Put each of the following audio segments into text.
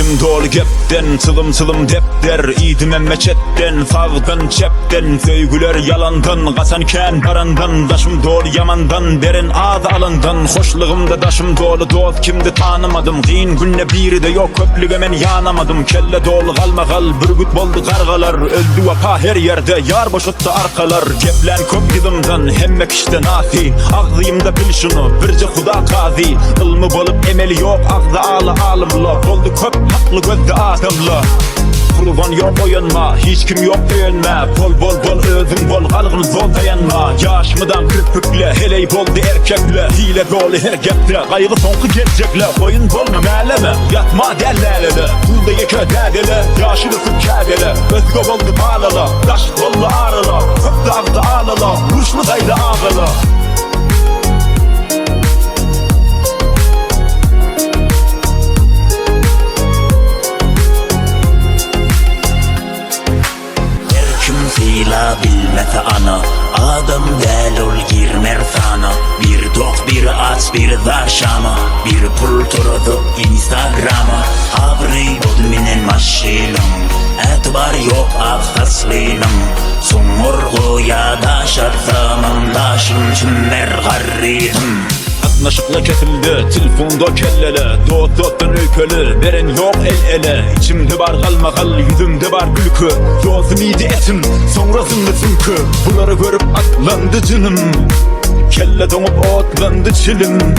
Içim doly gepden, çylym-çylym depder, Iýdimem meçetden, sagdan, çepden, Söýgüler ýalandan, gaçan kän barandan, Daşym doly ýamandan, beren az alandan, Hoşlugymda daşym doly dost kimdi tanymadym, Kyn günde biride ýok köplüge men ýanamadym, Kelle doly galmagal, bürgüt boldy gargalar, Öldi wepa her ýerde, ýar boşatdy arkalar, Geplän köp yzymdan, hemme kişden asy, Agzymda bil şuny, birje Huda kazy, Ylmy bolup emeli ýok agzy ala alymla, Boldy köp hakly gözde adamla. Purban ýok oýanma, hiç kim ýok söýenmä, Bol bol bol özüň bol galgyn zol daýanma, Ýaş mydam kirpikle, heleý boldy erkekle, Hile doly her gepde, gaýgy soňky geljekle, Oýun bolma mäleme, ýatma däl lälele, Pulda ýeke dädele, ýaşy döküp käbele, Özge boldy balala, daş boldy arala, Köp dagdy alala, uruşly gaýda agala. Her kim syla bilmese ana, Adam däl ol girmer sana. Biri tok biri aç biri zar şama, Biri pul turadyp instagrama. Abraý bol minen maşynyň, Ätibary ýok ak saçlynyň. Soňur goýa daş atsamam, Daşym çümmer garrydym. Gatnaşykla kesildi, telfonda kellele, Dost dostdan öýkeli, beren ýok el ele, Içimde bar galmagal, ýüzümde bar gülki, Dostum iýdi etim, soňra zyňdy süňki, Bulary görüp atlandy jynym, Kelle doňup otlandy çilim,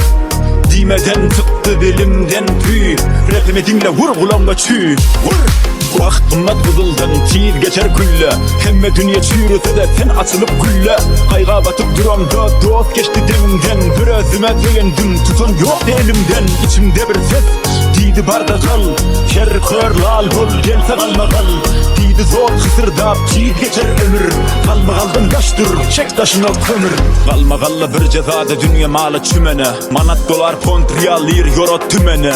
Diýmeden çykdy dilimden tüý, Repimi diňle wur gulagňa çüý, Wur! Wagt gymmat gyzyldan tiz geçer külle, Hemme dünýe çüýrese-de sen açylyp gülle, Gaýga batyp duramda dost geçdi deňimden, Bir özüme söýendim tutan ýokdy elimden, Içimde bir ses diýdi barda gal, Ker kör lal bol gelse galmagal, Diýdi zor hysyrdap tiz geçer ömür, Galmagaldan daş dur çek daşyňa kömür. Galmagalla birje zada dünýe mala çümene, Manat dolar pont real lir ýoro tümene.